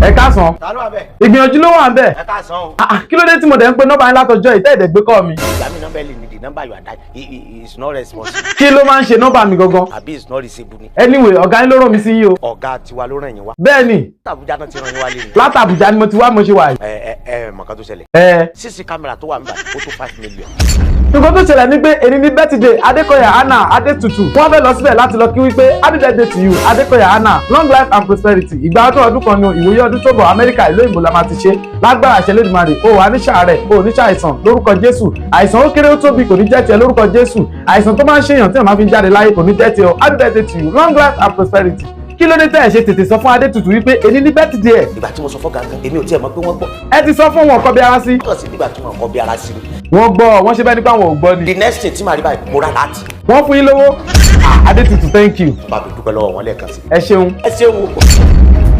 Ẹ káàsán. Ta ló wà bẹ́ẹ̀? Ìgbìyànjú ló wà ń bẹ̀. Ẹ káàsán o. Ah, ah, kí ló dé tí mo dẹ̀ ń pe nọ́mbà yín látọjọ́ yìí tẹ́ ẹ̀ dẹ̀ gbé call mi? Ìgbà mi nọ́mbà ẹ̀ lè ní, the number you are dial is not responsive. Kí ló máa ń ṣe nọ́mbà mi gangan? Àbí is not receivable ni. Anyway, ọ̀gá yín ló rán mi sí yín o. Ọ̀gá tiwa ló ràn yín wá? Bẹ́ẹ̀ ni. Àbújá náà ti ràn yín wá lé ni. Láti Àbújá ni mo ti wá, mo ṣe wà yìí. Ẹ ẹ ẹ mọ̀ká tó ṣẹlẹ̀. Ẹ. CC camera tó wà níbà, ó tó 5 million. Nǹkan tó ṣẹlẹ̀ ni pé èyí ní birthday Adékọ̀yà Anna Adétutù. Wọ́n fẹ́ lọ síbẹ̀ láti lọ kí wípé happy birthday to you, Adékọ̀yà Anna, long life and prosperity. Ìgbà ọdún ọdún kan ni, ìwòye ọdún tó bọ̀, Amẹ́ríkà, ìlú òyìnbó la máa ti ṣe lágbára àṣẹ Lédùmarè. O wà ní ṣàárẹ̀, o ní ṣàìsàn lórúkọ Jésù. Àìsàn ó kéré ó tóbi kò ní jẹ́ tiẹ̀ lórúkọ Jésù. Àìsàn tó máa ń ṣèyàn tí wọ́n máa fi ń jáde láyé kò ní jẹ́ tiẹ̀ o. Happy birthday to you, long life and prosperity. Kí ló dé tẹ́ ẹ̀ ṣe tètè sọ fún Adétutù wípé èní ní birthday ẹ̀? Ìgbà tí mo sọ fọ́gà gan, èmi ò tiẹ̀ mọ̀ pé wọ́n gbọ́. Ẹ ti sọ fún wọn kọ́ bí ara sí. Kàn sí nígbà tí wọ́n kọ́ bí ara sí mi. Wọ́n gbọ́, wọ́n ṣe bẹ́ẹ̀ nípa àwọn ò gbọ́ ni. The next thing tí màá rí báyìí, mo rà láti. Wọ́n fún yín lówó. Ah, Adétutù, thank you. Bá mi dúpẹ́ lọ́wọ́ wọn lẹ́ẹ̀kan sí. Ẹ ṣeun. Ẹ ṣeun o.